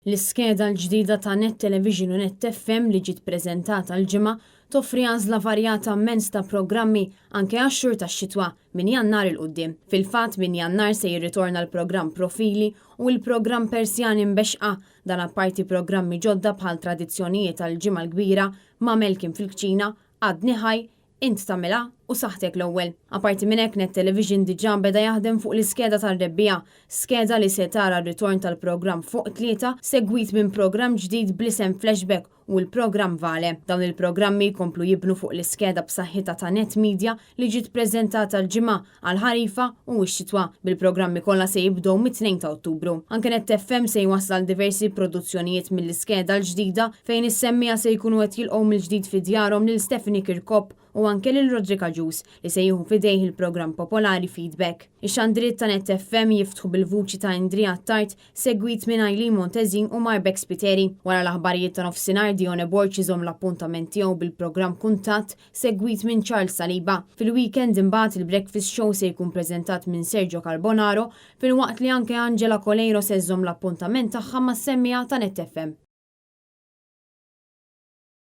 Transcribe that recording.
L-iskeda l-ġdida ta' Net Television u Net FM li ġiet preżentata l-Ġimgħa toffri għażla varjata mmens ta' programmi anke għax-xhur tax-xitwa minn Jannar 'il quddiem. Fil-fatt minn Jannar se jirritorna l-programm Profili u l-programm Persjani Mbexxqa, dan apparti programmi ġodda bħal Tradizzjonijiet għall-Ġimgħa l-Kbira, Ma' Malcolm fil-Kċina, Għadni Ħaj, Int tagħmilha u saħħtek l-ewwel. Apparti minn hekk Net Television diġà beda jaħdem fuq l-iskeda tar-rebbiegħa, skeda li se tara r-ritorn tal-programm Fuq Tlieta segwit minn programm ġdid bl-isem Flashback u l-programm Vale. Dawn il-programmi jkomplu jibnu fuq l-iskeda b'saħħitha ta' Net Media li ġiet preżentata l-Ġimgħa għall-ħarifa u x-xitwa, bil-programmi kollha se jibdew mit-Tnejn ta' Ottubru. Anke Net FM se jwassal diversi produzzjonijiet mill-iskeda l-ġdida fejn is-semmiegħa se jkunu qed jilqgħu mill-ġdid fi djarhom lil Stephanie Kirkop u anke lil Roderick Agius li se jieħu f'idejh il-programm popolari Feedback. Ix-xandiriet ta' Net FM jiftħu bil-vuċi ta' Indria Attard segwit minn Eileen Montesin u Marbeck Spiteri. Wara l-aħbarijiet ta' nofsinhar Dione Borg iżomm l-appuntament tiegħu bil-programm Kuntatt segwit minn Charles Saliba. Fil-weekend imbagħad il-Breakfast Show se jkun preżentat minn Sergio Carbonaro filwaqt li anke Angela Coleiro se żżomm l-appuntament tagħha mas-semmiegħa ta' Net FM.